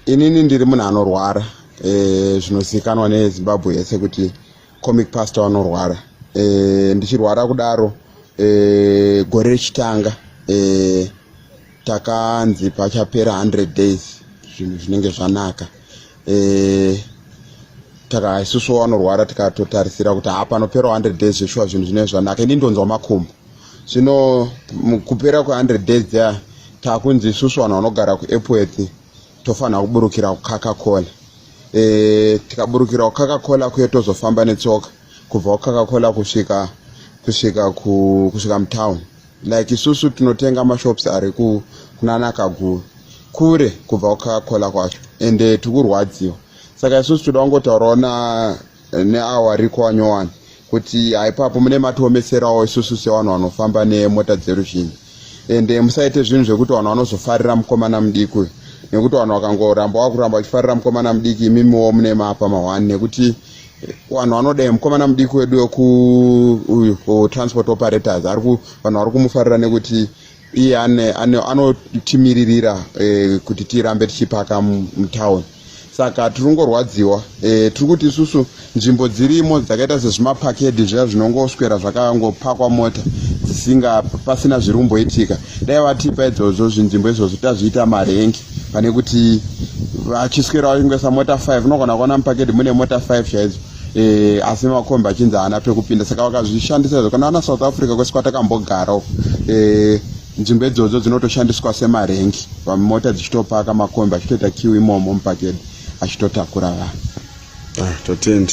Inini ndiri munhu anorwara, zvinozivikanwa neZimbabwe yese kuti Comic Pastor vanorwara. Ndichirwara kudaro, gore richitanga, takanzi pachapera 100 days zvinhu zvinenge zvanaka. Taka isusu vanorwara tikatotarisira kuti ha, panopera 100 days zveshuwa zvinhu zvinenge zvanaka. Ini ndonzwa makumbo. Zvino kupera kwe100 days dzeya, takunzi isusu vanhu vanogara kuEpworth tofanira kuburukira kuCoca-Cola. Tikaburukira kuCoca-Cola kuye, tozofamba netsoka kubva kuCoca-Cola kusvika mutown. Like isusu tinotenga mashops ari kunana Kaguru, kure kubva kuCoca-Cola kwacho, ende tikurwadziwa. Saka isusu toda kungotaurawo neawo ariko wanyowani kuti haipapo mune matiomeserawo isusu sevanhu vanofamba nemota dzeruzhinji, ende musaite zvinhu zvekuti vanhu vanozofarira mukomana mudiki uyu, nekuti vanhu vakangoramba vakuramba vachifarira mukomana mudiki, imimiwo mune mapa mahwani, nekuti vanhu vanodai mukomana mudiki wedu wekuuyu transport operators vanhu vari kumufarira nekuti iye anotimiririra kuti tirambe tichipaka mutown. Saka tiri kungorwadziwa. Tiri kuti isusu nzvimbo dzirimo dzakaita sezvimaparkade zviya zvinongoswera zvakangopakwa mota dzisinga pasina zviri kumboitika, dai vatipa idzodzo zvinzvimbo izvozvo, tazviita marank, pane kuti vachiswera vachingoisa mota 5. Unogona kuona muparkade mune mota 5 chaidzo, asi makombi achinzi haana pekupinda. Saka vakazvishandisa izvo, kana vana South Africa kwese kwatakambogarawo, nzvimbo idzodzo dzinotoshandiswa semarank, mota dzichitopaka, makombi achitoita queue imomo muparkade achitotakura vanhu. Ah, totenda.